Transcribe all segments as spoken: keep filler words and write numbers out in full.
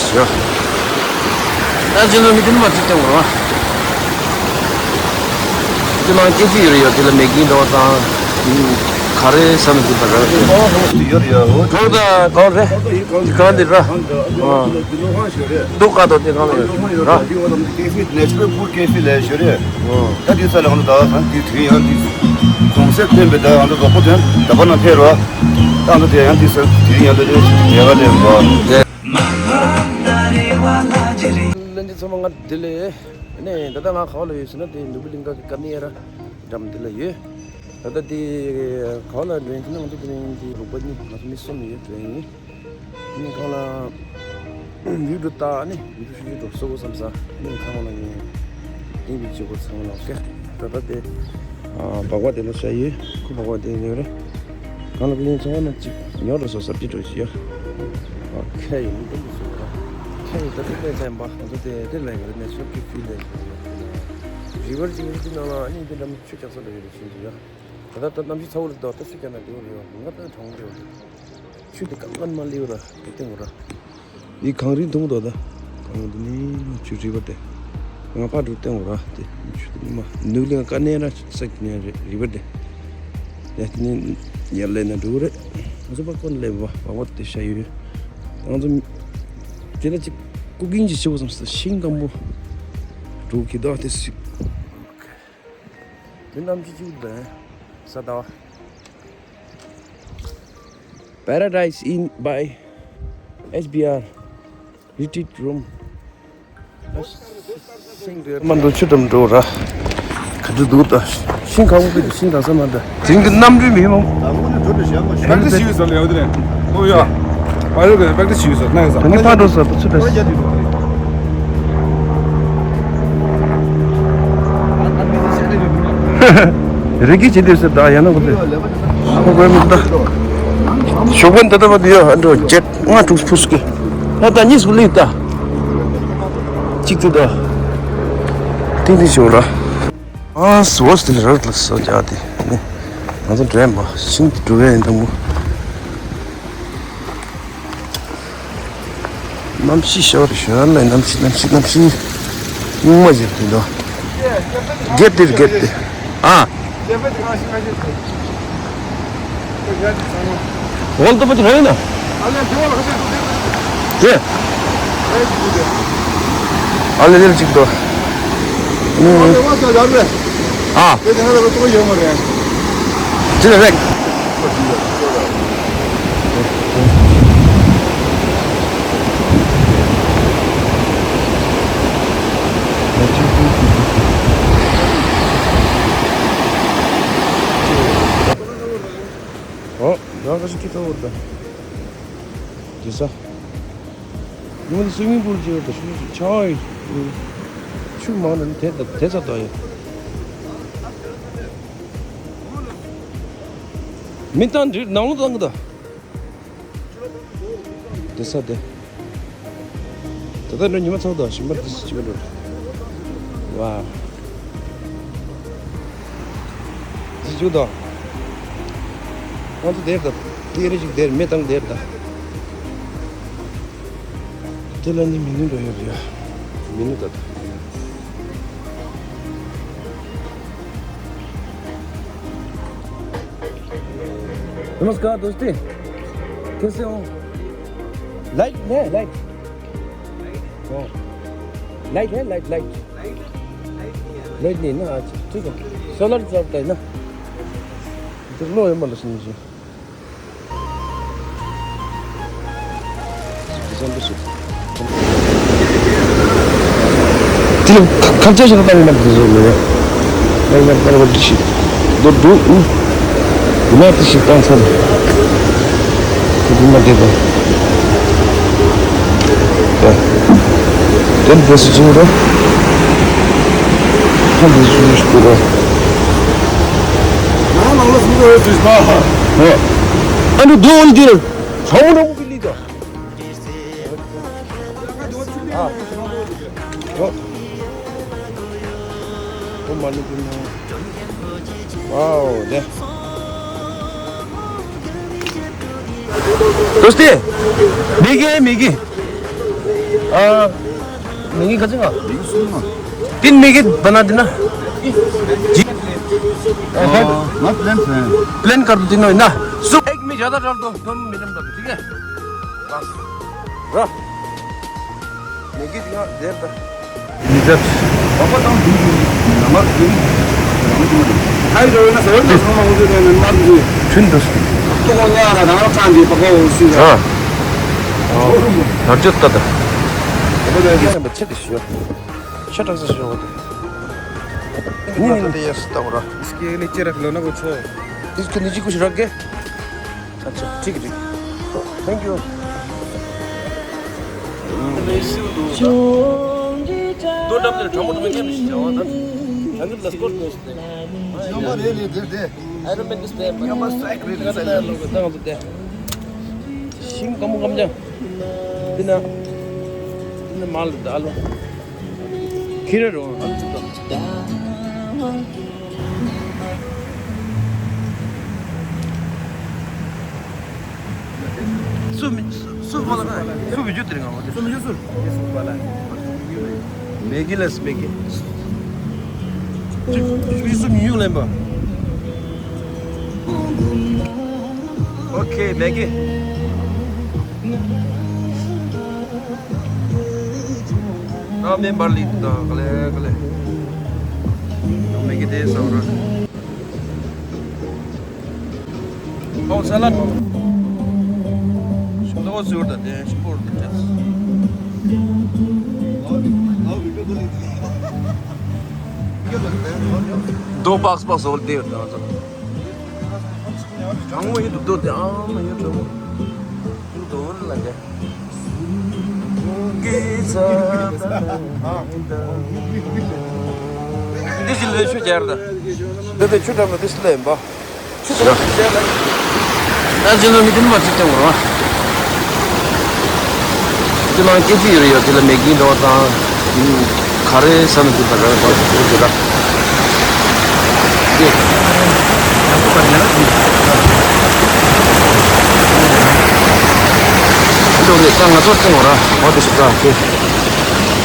ཡ། ད་ཅི་ལོ་མི་དེ་ནི་མ་ཚིག་ཀྱང་རོ། དེ་ནང་སྐད་ཅིག་ཡོད་རེད་ཡ། དེ་ལ་མེ་གིན་འདྲ་བ་དང་། ག་རེ་ཟ་ན་འདུག་པ་ར། ཡོད་རེད་ཡ། འོ། གྲོགས་དང་གང་རེད། གང་དེ་ར། འདི་ལོ་ཧང་ཞོ་རེད། འདུག་ག་དོ་དེ་གང་ལ་ཡོད་ར། འདི་བ་དང་ཀེ་ཧྥེ་ནེ་ཆུ་རལ་ཕུཌ་ཀེ་ཧྥེ་ལ་ཞོ་རེད། ད་དེ་ས་ལ་ང་ཚོ་ད་ང་དེ་དུས་ཡང་དེ་གོང་གསལ་སྟོན་པའི་ད་ང་ཚོ་རོགས་པ་དོན་ད་པ་ན་ཕེབས་རོགས། ད་ང་ཚོ་དེ་ཡང་དེ་ས་དུས་ཡང་དེ་དེ་ཡ་ག་ལས་རོགས། ལྷན་རྒྱས་ཚང་མ་ང་བདེ་ལེགས། ནས་ད་ལྟ་ང་ག་བ་ལ་ཡོད་ཟེར་ན་དེ་ནུབ་བི་གླིང་ག་གི་ཀ་ནི་ཡ་ར་འགྲམ་དེ་ལ་ཡོད། ད་ལྟ་དེ་ག་བ་ལ་འགྲོ་ཡིན་ཟེར་ན་ང་ཚོ་དེ་རིང་དེ་རུ་པ་གཉིས་ང་ཚོ་མི་གསུམ་ཡོད་འགྲོ་ཡིན། ནི་གང་ལ་ཡུལ་དུ་ལྟ་ནི་ཡུལ་དུ་ཤུགས་ཀྱིས་འགྲོ་སོ་གོ་བསམ་ས་ནི་ཚང་མ་ལ་ངས་ཏིང་བི་ཅི་གོ་ཚང་མ་ལ་ཀེ། ད་ལྟ་དེ་སྦག་སྦག་དེ་ལ་ཤ་ཡོད། ཁུ་སྦག་སྦག་དེ་ཡོད་རེད། གང་ལ་ཀི་ལིང་ཚང་མ་ན་གཅིག་ཉོ་རེ་སོ་སབ་ཅི་འགྲོ་ཞིག་ཡོད། ཨོ་ཁེ་ཡིན་འདུག་སོ་ར། ཁེ་ཡིན་ད་དེ་ལས་ཚན་པ་ང་ཚོ་དེ་དེ་ལས་ཡོད་རེད། ནས་ཤོག་གི་ཕི་ལས་རི་བར་གྱི་རི་དེ་ནང་ལ་ནི་དེ་འདྲ་མི་ཆུ་རྒྱག་ས་ལ་ཡོད་རེད་ཆུ་འདི་ཡོད། ད་ལྟ་ད་གནམ་གཤིས་ཚ་བོ་རེད་དོ། ད་ཆུ་རྒྱག་ན་འདི་བོ་རེད་ཡོད། ང་ད་གྲང་བོ་རེད་ཡོད། ཆུ་དེ་གང་གང་མ་ལེའུ་ར་དེ་སྟེང་ར། འདི་གངས་རི་མཐོང་དོ་ད། གངས་འདི་ནི་ཆུ་རི་བ་དེ། ང་ཕ་འགྲོ་སྟེང་ར་དེ་ཆུ་དེ་ནི་མ་ནུབ་གླིང་ཀ་ནས་ར་ས་ཀི་ནས་རི་བ་དེ། ཡ་དེ་ནི་ཡར་ལས་ན་འགྲོ་རེད། ང་ཚོ་པ་ཀོན་ལས་བ་བ་བ་དེ་ཤ་ཡོད། ང་ཚོ་དེ་ལ་ཅིག་ཀུ་ཀིང་ཅིག་བྱེད་དགོས་བསམ་སོང་། ཤིང་སྐམ་པོ་འགྲོ་གི་ད་དེ་སུ། དེ་གནམ་གཤིས་གཅིག་པུ་དང་ས་ཟླ་བ། Paradise Inn by S B R Retreat Room. ཤིང་འདི་མ་འགྲོ་ཆུ་འགྲམ་འགྲོ་ར། ག་དུས་འདུག་ད། ཤིང་ཁ་བོ་གི་ཤིང་གང་ས་མ་འདྲ། དེང་གི་གནམ་གྲུ་མི་མང་། པེག་ཏི་ཤི་ཡོད་ས་ལ་ཡོད་དེ་རེད། ཨོ་ཡ། པ་ཡོད་གི་པེག་ཏི་ཤི་ཡོད་ས་ན་ཡོད་ས། ད་ངས་ཕར་འགྲོ་ས་ད་ཆུ་ད། རེ་གི་ཇི་འདིར་ཟེར་ད་ཡང་ན་གོ་ཚེ། ཨོ་གོ་མི་ད། ཞོགས་པ་འདི་ལྟ་བུ་འདི་ཡོད་ཨ་འགྲོ་ཇེཊ་ལྔ་དྲུག་ཕུ་སྐེ། ད་ད་གཉིས་སུ་ལིག་ད། གཅིག་ཏུ་ད། ཏིང་ཏིང་ཞོག་ར། ཨ་སུ་བོ་སྟེ་ར་ལ་སོ་ཇ་དེ་ནི། ང་ཚོ་འགྲོ་ཡིན་པ་ཤིང་དུ་འགྲོ་ཡ་ཡིན་དང་མོ། གནམ་གཤིས་ཤོར་ཤོར་ལ་གནམ་གཤིས་གནམ་གཤིས་གནམ་གཤིས། སྙིང་མ་བཞིན་དུ་འདུག་གེབ་དེར་གེབ་དེ། ཨ། འོལ་ཏོ་པ་ཅི་རེད་ན། དེ། ཨ་ལེ་ལེ་ཅིག་ཏོ། ཨ། ཅི་རེད། ཨོ། ཡང་ཁ་ཤས་ཁྱི་ཚོ་བོར་ད། དེ་ས། ཉི་མ་དེ་སུའི་མིང་པུལ་ཅིག་ཡོད་ད་ཤུ་ཤུ་ཆའོ་ཡི། ཆུ་མང་ན་དེ་ད་དེ་ཚ་ད་ཡོད། མི་བཏང་འདྲི་ནང་ལོགས་བཏང་གི་ད། དེ་ས་དེ། ད་ལྟ་འགྲོ་ཉི་མ་ཚོགས་དང་ཞིམ་པར་དེ་སུ་བཅུག་འགྲོ། ཝ། དེ་བཅུག་དང་། ང་ཚོ་དེར་དང་། དེ་རེ་ཞིག་དེར་མེ་བཏང་དེར་དང་། དེ་ལ་ནི་མི་ནུ་འགྲོ་ཡོད་རེད། མི་ནུ་ད་ད། नमस्कार दोस्ती, कैसे हो? लाइट है, लाइट। हाँ। लाइट है, लाइट, लाइट। लाइट नहीं है ना, अच्छा, ठीक है। सोलर चलता है ना। इधर लो, ये मतलब सुन लीजिए। དེ་ལ་ཁ་ཁ་ཆེ་ཞིག་ལ་བཏང་ཡོད་ན་དེ་བཟོ་མི་ཡོད། ཡང་ཡང་བཏང་བ་དེ་ཞིག་རྡོ་འདུག་ཨུ། དེ་ན་དེ་ཞིག་བཏང་ཚར། དེ་དེ་ན་དེ་དང་། ད། དེ་འདྲ་སུ་བྱུང་ར། ཁ་འདི་སུ་ཞིག་འདུག་ར། ང་ནང་ལ་སུ་འགྲོ་ཡོད་དུས་ད། ཧོ། ཨ་འདྲ་རྡོ་འོན་ཏེ་ར། ཚ་བོ་འདྲ་བོ་གི་ལི་ད། ཨ། ཨོ། ཨོ་མ་ཎི་ཀུན་ནོ། ཝའོ་དེ། दोस्ती, भीगे भीगे। ཨ། མེ་གི་ག་ཚོད་ང་། མེ་གི་གསུམ་མ། तीन मैगी बना देना। जी। हाँ, प्लेन प्लेन। प्लेन कर दो तीनों ना। सूप एक में ज़्यादा डाल दो, दोनों मीडियम डाल दो, ठीक है? बस। रह। मैगी दिया, देर तक। इज्जत। पापा तो हम दूर दूर, नंबर दूर। हाय, जो है ना, सर, दस नंबर मुझे देना, नंबर दूर। फिर दस। तो कौन आ रहा था, ना, चांदी, पापा, उसी का। हाँ। हाँ। हर जगह का था। पापा, तो ऐसे बच्चे दिस यो। Shut up, shut up. नहीं, नहीं, नहीं, ये सताओ रहा। इसके नीचे रख लो ना कुछ। इसके नीचे कुछ रख के। अच्छा, ठीक है, ठीक है। Thank you. दो डब्ल्यू ट्रम्प में क्या मिशन जावा था? ट्रम्प प्लस कोर्स कोर्स थे। नंबर ले ले दे दे। I don't mean this name. You must strike really silent. Singh कम कम जा। बिना, बिना माल डालो। खीरे रो। སུ་མི་སུ་སུ་བ་ལ་ན་སུ་མི་རྒྱུ་དེ་རིང་ང་བ་དེ། སུ་མི་རྒྱུ་སུ། སུ་བ་ལ། མེ་གི་ལས་མེ་གི། ཅི་ཅི་སུ་མི་ཡུ་ལེན་པ། ཨོ་ཁེ་མེ་གི། ཨ་མེ་འབར་ལི་དང་ག་ལེ་ག་ལེ། མེ་གི་དེ་སོང་ར། ཨོ་ས་ལ། ཤིང་ཏོག་ཟུར་དང་དེ་ཤིང་ཕོར་དང་དེ། རྡོ་སྤགས་སྤགས་ཟོལ་དེ་ཡོད་དང་ཚོ། གྲང་མོ་ཡིན་དུ་རྡོ་དེ་ཨང་མ་ཡོད་གྲང་མོ། ཡིན་དུ་ལ་དེ། འདི་ཞིག་ལས་ཆུ་རྒྱལ་དང་། འདི་དེ་ཆུ་འགྲམ་ལ་འདི་ཞིག་ལས་ཡིན་པ། ཆུ་ཚོད་ཅི་བྱས་ལ། ད་ཅི་ལོ་མི་དེ་མ་ཅི་སྟོན་གོ་ར། ཅི་ལོ་སྐད་ཅིག་ཡོད་ཡོད་དེ་ལ་མེ་གི་འགྲོ་དང་། ག་རེ་ས་ནས་འདུག་ད་ག་རེ་གོ་ཞིག་འདུག་ད། ཀྱེ། འདུག་རེད་ད་ང་ཚོ་སྟོན་གོ་ར་འོ་དེ་ཞིག་ད་ཀྱེ།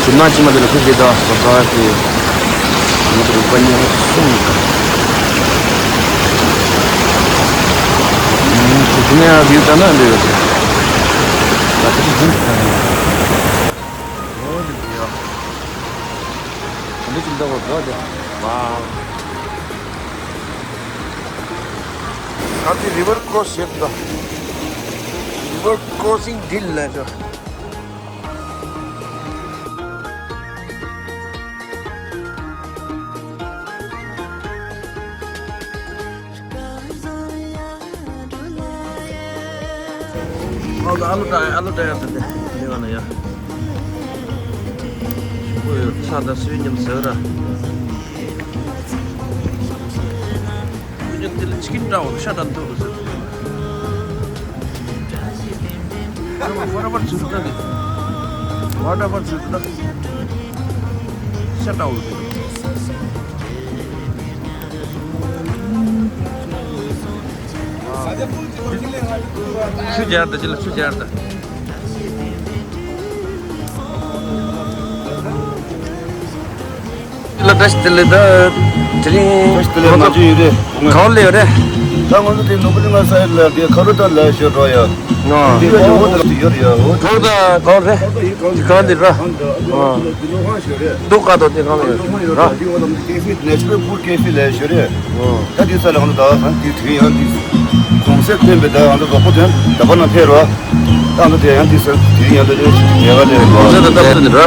ཞིམ་ན་ཅི་མ་དེ་ལ་ཁུ་ཞེ་ད་སོ་ད་ཀྱེ། ང་ཚོ་རུ་པ་ཉིན་གསུམ་ཀ། ཁྱི་ཁྱི་ནས་ཨ་བིའུ་ཙ་ན་འདི་ཡོད་ཟེར། ད་ཁྱི་ཁྱི་ཁྱི་ཁྱི་ཁྱི། འོ་འདི་འདི་ཡོད། འདི་ཅི་འདྲ་བོ་འདྲ་དེ། ཝའོ། ད་དེ་རི་བར་ཀོ་སི་ཡོད་ད། རི་བར་ཀོ་སིང་ཌིལ་ལ་ཅོ། ཨ་ལུ་ཨ་ལུ་ཏྲ་ཨ་ལུ་ཏྲ་ཡ་ཏེ་ཏེ་ལེ་བ་ན་ཡ། ཨོ་ཡོ་ཚ་ད་སུའི་ཉམས་ཟེར་ར། ཁོ་ཉམས་དེ་ལ་ཆི་ཀིན་ཏྲ་བ་ཤ་ཏན་ཏོ་རུ་ཟེར། ཨ་མ་ཧོ་ར་བར་ཚུར་ཏ་ནི། ཧོ་ར་བར་ཚུར་ཏ། ཤ་ཏ་བ་ཟེར། ཆུ་སྦྱར་དང་ཅི་ལ་ཆུ་སྦྱར་དང་། ལ་བཀྲ་ཤིས་བདེ་ལེགས་ད། དེ་རིང་བཀྲ་ཤིས་བདེ་ལེགས་མ་བྱུང་ཡོད་རེད། གང་ལ་ཡོད་རེད། ད་ང་ཚོ་དེ་ནོར་བུ་གླིང་ང་ས་ཡ་ལ་དེ་ཁ་རུ་ད་ལ་ཤོད་འགྲོ་ཡ། ང་། དེ་ཡོད་ཡོད་ཡོད་ཡོད་ཡོད། གང་ད་གང་རེད། གང་འདི་ར། ཨ། འདུག་ག་དོ་དེ་གང་ལ་ཡོད་ར། ད་དེ་ས་ལ་ང་ཚོ་ད་ད་དེ་དེ་ཡང་དེ་གོང་གསལ་བསྟན་པའི་ད་ང་ཚོ་རྡོག་པོ་དོན་ད་པ་ན་ཕེབས་རོགས། ད་ང་ཚོ་དེ་ཡང་དེ་ས་དེ་ཡང་ད་དེ་ཉེ་བ་ལས་རོགས། གོང་གསལ་ད་སྟབས་བསྟུན་ར།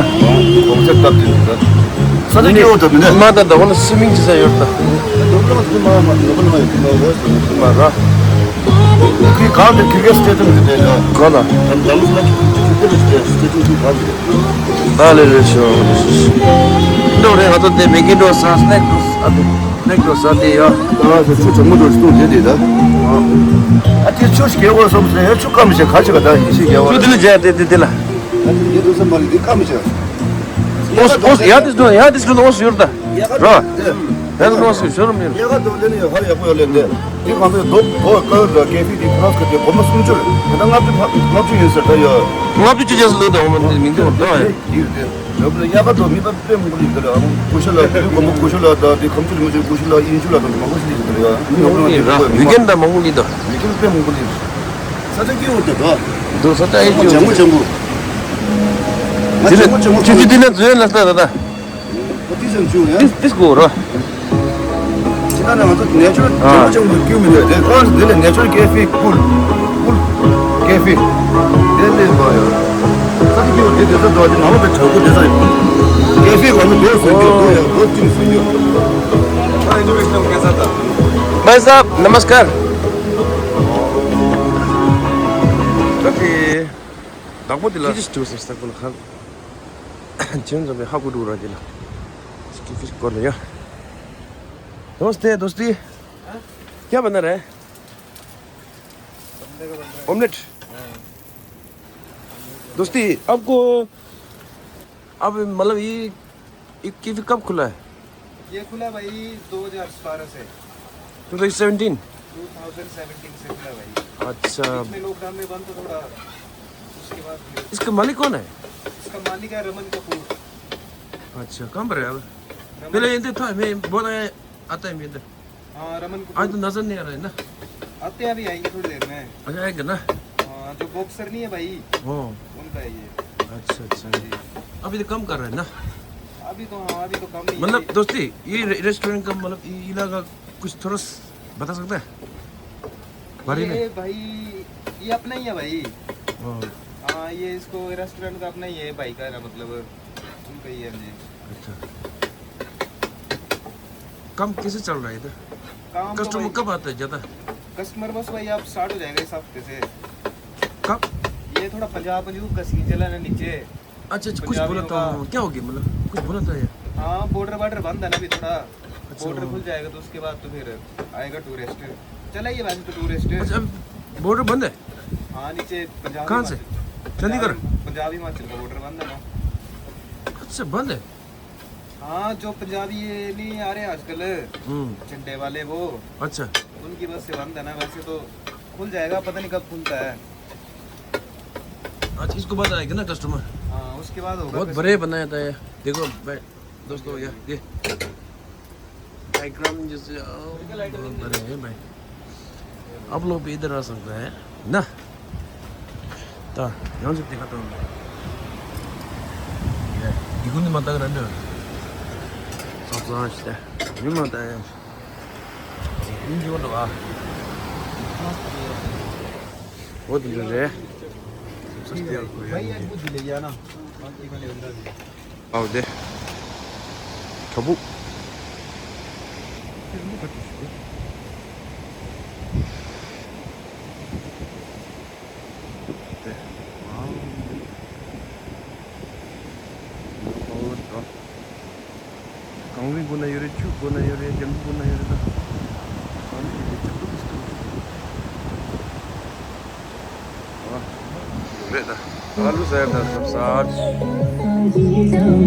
གོང་གསལ་སྟབས་བསྟུན་ད། ས་ཆ་སྐྱེ་བོ་ད་མི་འདྲ། མ་ད་ད་བ་ན་སི་མིང་ཅི་ས་ཡོད་ད། ནོར་བུ་ལ་མ་ནོར་བུ་ལ་མ་ཡོད་ད་ནོར་བུ་ལ་མ་ཡོད་ད་ནོར་བུ་ལ་མ་ར། ཁོའི་གང་དུ་ཁྱི་གེ་སི་ཊེ་ཊི་མི་དེ་ལ། ག་ལ། ད་ལམ་སུ་ལ་ཁྱི་གེ་སི་ཊེ་ཊི་མི་དེ་ལ། ད་ལེ་ལེ་ཤོ། འགྲོ་རེ་ང་ཚོ་དེ་མེ་གི་འགྲོ་ས་སྣེག་འགྲོ་ས་དེ་སྣེག་འགྲོ་ས་དེ་ཡ། ད་ང་ཚོ་ཆུ་གྲང་མོ་འགྲོ་ཞིག་འདུག་དེ་དེ་ད། ཨ་དེ་ཆུ་ཞིག་རྒྱལ་བ་སོང་ཟེར་ཡ་ཆུ་སྐམ་ཞིག་ག་ཞིག་ག་ད་ཡིན་ཞིག་རྒྱལ་བ། ཆུ་དེ་ལ་རྒྱལ་དེ་དེ་དེ་ལ། ཨ་དེ་རྒྱལ་འགྲོ་ས་མ་ལི་དེ་སྐམ་ཞིག་ཨོ་ཨོ་ཡ་དེ་སུ་ཡ་དེ་སུ་ཨོ་ཡོར་ད་ར། ད་ལོ་སུ་ཤོར་མི་རེད། ཡ་ག་དོ་ལེ་ནི་ཧ་ཡག་པོ་ཡོད་ལེ་འདི། དེ་གང་ཚོད་རྡོ་རྡོ་ཀ་ཡོད་ལ་ཀེ་ཧྥེ་དེ་ཁ་ལོ་སི་ཀ་དེ་སྒོར་མོ་སུམ་ཅུ་རེད། ད་ལྔ་བཅུ་ཕ་ལྔ་བཅུ་ཡིན་ཟེར་ད་ཡོད། ལྔ་བཅུ་ཅི་བྱས་སུ་ལོས་དང་འོ་མ་དེ་མིང་དེ་འོ་ད་ཡ། དེ་རེད་དེ། ཡོད་ལ་ཡ་ག་དོ་མི་པ་དཔེ་མང་པོ་ལེ་དེ་ལ་ཀུ་ཤ་ལ་དེ་སྒོར་མོ་ཀུ་ཤ་ལ་ད་དེ་ཁམ་ཆུ་རི་མོ་ཆུ་ཀུ་ཤ་ལ་ཨིན་ཆུ་ལ་དང་མང་པོ་ཞིག་ལེ་དེ་ལ་ཡ། མི་ཡོང་ལེ་ར་ཡུ་གན་ད་མང་པོ་ལེ་ད། ཡུ་གན་དཔེ་མང་པོ་ལེ། ས་ཆ་སྐྱིད་འོ་དེ་ད། དོ་ས་ཆ་ཨེ་སྐྱིད་འོ་ཇམ་མོ་ཇམ་མོ། ང་དེ་ལ་ཇམ་མོ་ཇམ་མོ་ཆུ་ཆུ་དེ་ལ་འཛུལ་ལ་ས་ད་ད། ཨོ་ཏི་ཙམ་བྱུང་ཡ། ཏིས་ཏིས་གོ་ར། ཅི་ད་ནང་ང་ཚོ་ནེ་ཅོ་རལ་ཨ། ཅང་ཅང་དུ་སྐྱུར་མི་འདུག་དེ་ཁོ་འདི་ལས་ནེ་ཅོ་རལ་ཀེ་ཧྥེ་ཀུལ། ཀུལ། ཀེ་ཧྥེ། དེ་ལས་འགྲོ་ཡོད། ས་ཆ་སྐྱིད་པོ་དེ་དེ་ཚོ་འགྲོ་དེ་ནང་ལོགས་དེ་གྲགས་པོ་དེ་ཚོ་ཡོད། ཀེ་ཧྥེ་གོ་ནི་དེ་སུ་སྐྱུར་དེ་ཡང་དེ་ཅིང་སུ་སྐྱུར། भाई साहब नमस्कार। ओके। दगबो दिला। किस टूर से तक बोला खा। चेंज अबे हाकु डूरा दिला। इसकी फिर कॉल या। दोस्त है दोस्ती। हाँ? क्या बना रहा है? अंडे का बन रहा है। ऑमलेट। हाँ। दोस्ती, आपको अब मतलब ये, ये कैफे कब खुला है? ये खुला भाई दो हज़ार सत्रह से। Twenty seventeen? ट्वेंटी सेवनटीन से खुला भाई। अच्छा। बीच में लॉकडाउन में बंद था थोड़ा, उसके बाद फिर इसका मालिक कौन है? इसका मालिक है रमन कपूर। अच्छा, कहाँ पर है अब? रमन पहले इनते था, मैं बोला है, आता है मैं इधर। हाँ, रमन को आज तो नजर नहीं आ रहा है ना? आते हैं, अभी आएंगे थोड़ी देर में। अच्छा, आएंगे ना? हाँ, जो बॉक्सर नहीं है भाई, हाँ। उनका है ये। अच्छा, अच्छा। जी। अभी तो कम कर रहे हैं ना? अभी तो, हाँ, अभी तो कम ही है। मतलब, दोस्ती, ये रे-, रेस्टोरेंट का, मतलब, ये इलाका कुछ थोड़ा सा बता सकता है? बारे में? ये भाई, ये अपना ही है भाई। हाँ। हाँ, ये इसको रेस्टोरेंट का अपना ही है, भाई का ना, मतलब, उनका ही है जी। अच्छा। काम कैसे चल रहा है इधर? काम तो कस्टमर भाई कब आता है ज्यादा? कस्टमर बस भाई आप स्टार्ट हो जाएगा इस हफ्ते से। कब? ये थोड़ा पंजाब पंजूब का सीन चला ना नीचे। अच्छा, अच्छा, कुछ बोला पंजाबियों था का। क्या हो गया, मतलब, कुछ बोला था ये? हाँ, बॉर्डर बॉर्डर बंद है ना अभी थोड़ा। अच्छा। बॉर्डर खुल जाएगा तो उसके बाद तो फिर आएगा टूरिस्ट। चला ही है वैसे तो टूरिस्ट। अच्छा, अब बॉर्डर बंद है? हाँ, नीचे पंजाब कहाँ से? हिमाचल। चंडीगढ़? पंजाब, पंजाब हिमाचल का बॉर्डर बंद है ना। अच्छा, बंद है? हाँ, जो पंजाबी ये नहीं आ रहे आजकल, हम्म। झंडे वाले वो, अच्छा। उनकी बस से बंद है ना, वैसे तो खुल जाएगा, पता नहीं कब खुलता है। आज इसको बाद आएगा ना कस्टमर। हाँ, उसके बाद होगा बहुत कस्टमर। बड़े बनाया था ये। देखो भाई, दोस्तों, ये, ये। बैकग्राउंड जैसे, ओ, बहुत बड़े हैं भाई। आप लोग भी इधर आ सकते हैं ना। ད་ཡང་ཅིག་དེ་ག་དང་། ཡ། འདི་ཀུན་ནི་མ་དག་ར་འདྲ། ཙག་ཙག་ཞིག་ད། མི་མ་དག་ཡ། འདི་འདི་འོ་འདྲ་བ། འོ་དེ་འདྲ་རེད། ས་སྟེང་ཁོ་ཡ་ཡིན། ཨའོ་དེ། དྲ་འབུ། དེ། ཨའོ། གངས་རི་དགོན་ན་ཡོད་རེད། ཆུ་དགོན་ན་ཡོད་རེད། རྒྱ་མི་དགོན་ན་ཡོད་རེད་ད། གངས་རི་དེ་ཆུ་དགོན་ཞིག་འདུག་ཨ། རེད་ད། ཨ་ལུ་ཟེར་ད་སབ་སར། ཨ་ལུ།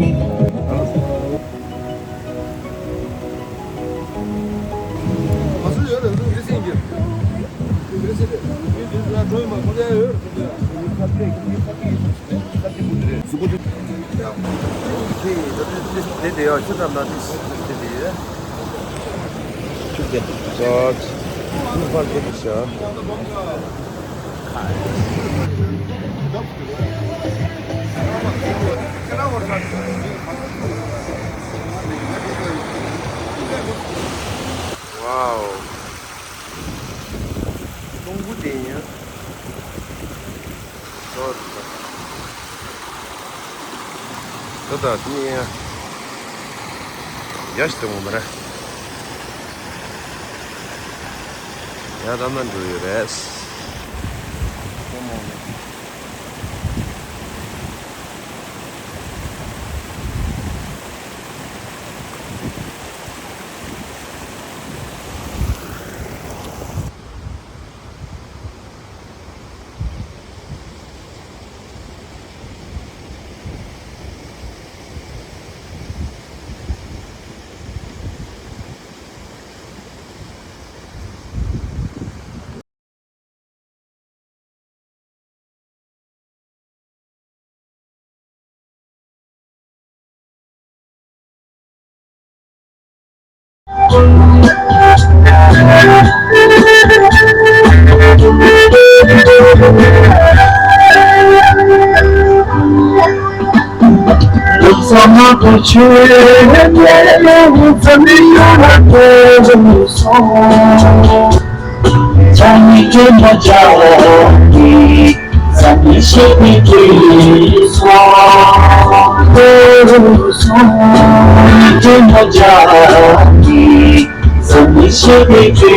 མ་སུ་ཡོད་རེད། ལུ་རི་སེང་གི་རི་སེང་རེད། མི་དེ་ཚོ་ཡང་འགྲོ་ཡི་མ་ཁོ་ཚོ་ཡང་ཡོད་རེད། ཁ་སྐད་ཁ་སྐད་ཁ་སྐད་ཁ་སྐད་པོ་དེ་རེད། གཟུགས་པོ་དེ། དེ་དེ་ཡོད་ཆུ་ཐབ་ན་དེ་དེ་དེ་ཡོད། ཆུ་དེ་ཅོ་ཆུ་ཕར་དེ་དེ་ཤ། Wow. ཀྲུང་གོ་དེ་ཡིན། ད་ད་དེ་ཡིན། ཡ་ཞིག་དང་མ་ར། ཡ་ད་མ་འགྲོ་ཡོད་རེད། སངས་རྒྱས་ཀུན་གྱི་སེང་གེ་ཁྲི་འདི། ཐུགས་ནས་གཟིགས་ན་ཞི་བདེ་སྐྱེ་ཞིང་། ཐུགས་ནས་གཟིགས་ན་འགྱུར་བ་ཇི་སྲིད་ཉིད་ཀྱི་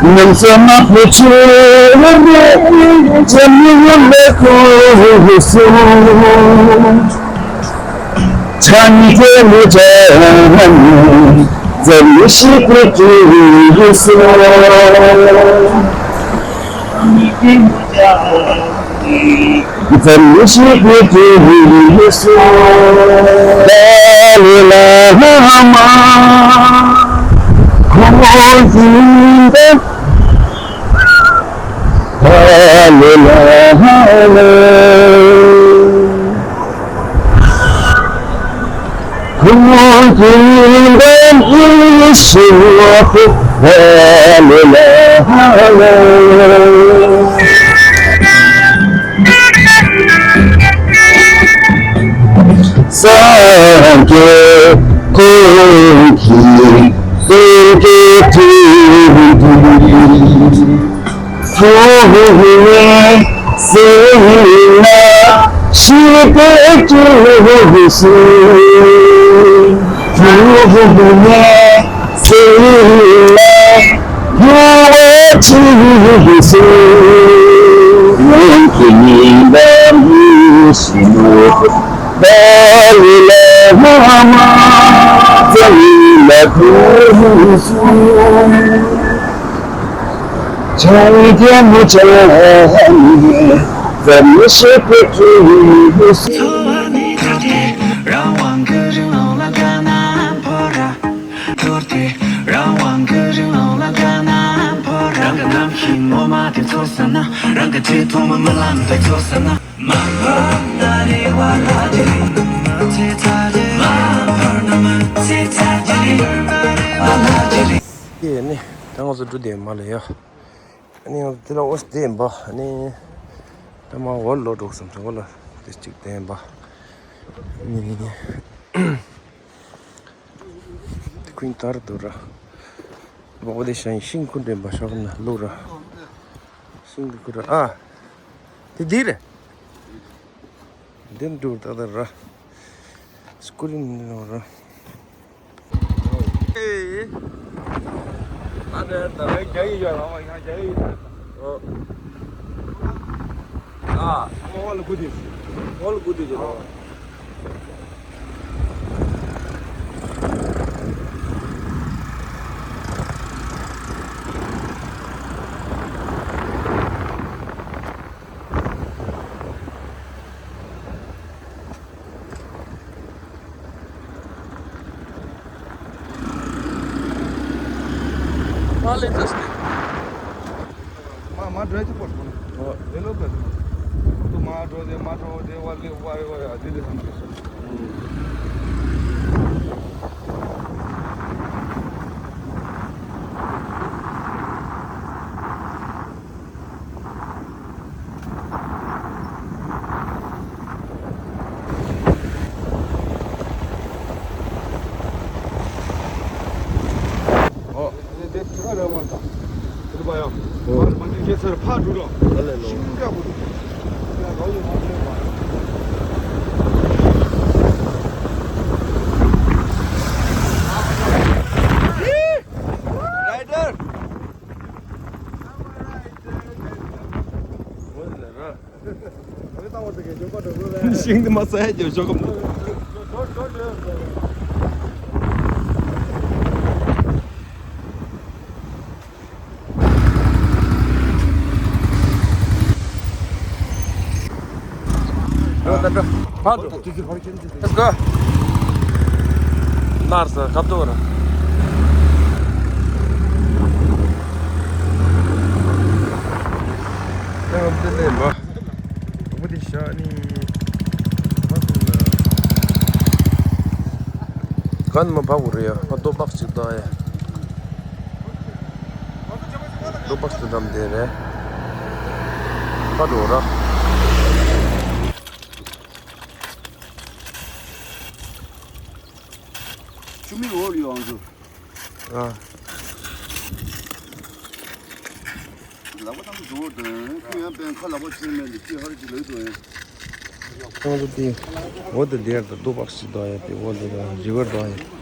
ཉི་ཟླ་མི་ཤིང་ལ་ལ་མ་ཙམ་ལ་ཐུགས་སུ། ཆང་གི་མུ་ཆ་ནི་ཙམ་ཞིག་གི་ཚུལ། ཡེ་ནི་ད་ང་ཚོ་འགྲོ་བསྡད་མ་ལ་ཡ། ཨ་ནི་ང་ཚོ་དེ་ལ་འོ་བསྡད་ཡིན་པ། ཨ་ནི་ད་མ་འོ་ལོ་འགྲོ་བསམ་སོང་། འོ་ལ་དེ་གཅིག་བསྡད་ཡིན་པ། ཨ་ནི་དེ་ཀུན་ལྟར་དུ་ར། འོ་དེ་ཤ་ཡིན་ཤིང་ཀུན་འདྲེན་པ་ཤོག་ན་ལུག་ར། ཤིང་གི་ཀུ་ར་ཨ། དེ་འདི་རེད། འདི་འདུག་ད་ལྟ་ར། སྐུ་རིམ་འདི་ནང་ར། ཨེ། ཨ་ནི་ད་རེས་རྒྱ་ཡིག་ཡོད་ལ་ཡང་རྒྱ་ཡིག་ཡོད། ཨོ། ཨ། ཨོ་ལ་གུ་དེ། ཨོ་ལ་གུ་དེ་ཅི་ལ། མ་ལེ་ཙ་སྟེ། མ་མ་འགྲོ་ཡ་ཅི་པོ་སོང་ན། ཨོ། ལེ་ལོ་པེ་སོང་། དུ་མ་འགྲོ་དེ་མ་འགྲོ་དེ་བ་ལེ་བ་རེ་བ་ཡ་དེ་ལེ་སང་ཁེ་སོང་། ཨོ། དེ་དེ་ཁ་ར་མ་ད། དེ་བ་ཡ། ཨོ། མ་དེ་ཁེ་སར་ཕ་འགྲོ་རོགས། ཨ་ལེ་ལོ། ཤིང་ཀ་བུ། ཡ་རོ་ཡོ་མ་དེ་བ། ཤིང་དེ་མ་ཟ་ཡ་རྒྱབ་ཤོག་གམ། འགྲོ་ད་འགྲོ། ཕར་འགྲོ། Let's go. ནར་ས་ཁ་ཐོག་ར། ད་འདི་ལས་མ། བུ་དེ་ཤ་ནི། ག་ནས་མ་བབས་རེད་ཡ། ཕ་རྡོ་སྦག་ཅིག་ད་ཡ། རྡོ་སྦག་ཅིག་འགྲམ་དེ་རེད། ཕ་འགྲོ་ར། ཆུ་མིག་འོག་ལ་ཡོང་ཚུལ། ཨ། ལག་པ་བཏང་འགྲོ་དང་ཁོ་ཡང་པན་ཁ་ལག་པ་ཆུ་མེད་ལ་ཅི་ཧར་གྱི་ལོས་དོ་ཡང་། ཁོང་ཚོ་དེ་འོ་དེ་ལེར་དང་རྡོ་སྦག་ཞིག་དང་ཡང་དེ་འོ་དེ་དང་རི་བར་དང་ཡང་།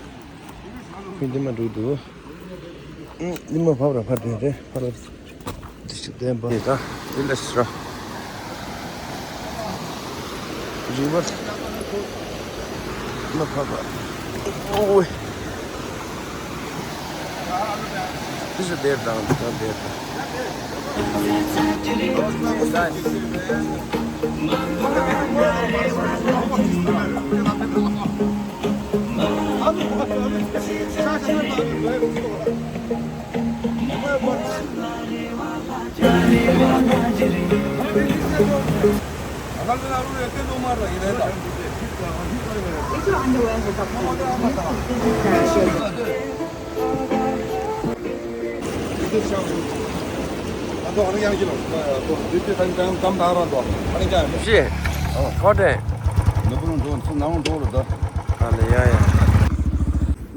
ཁོས་འདི་མ་འགྲོ་འདུག་ཨུ། འདི་མ་བབས་ར་ཕར་དེ་རེད་ཕར། འདི་ཞིག་བསྟན་པ་ཡིན་ད། འདི་ལ་ཤི་ར། རི་བར། མ་ཕབ་པ། ཨོ་ཝེ། འདི་ཞིག་བསྟན་དང་འདི་དང་བསྟན་དང་།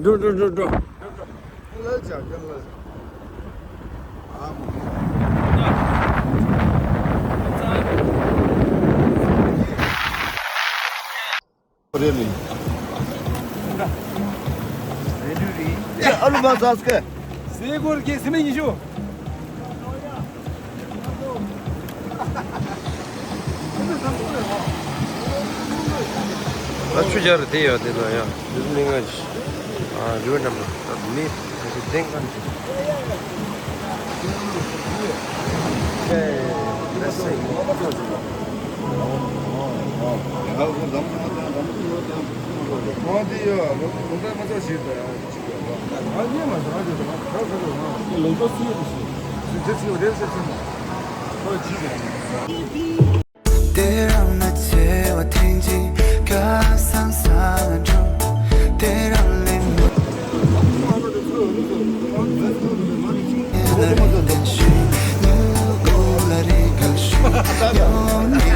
འགྲོ་འགྲོ་འགྲོ་འགྲོ། རེད་ལེ། ཨ་ལུ་མ་ཟ་སྐད། ཟས་གོ་ར་ཀྱེ་སི་མེ་ཉི་ཤུ། ཨ་ཆུ་ཇར་དེ་ཡོད་དེ་ལ་ཡ། འདི་མི་ང་ཨ་རི་བོ་ནམ་ལ་མི་ཁ་ཤས་ལྡན་གང་ཅི། तेरा मैं तेरा थिंजी का संसार जो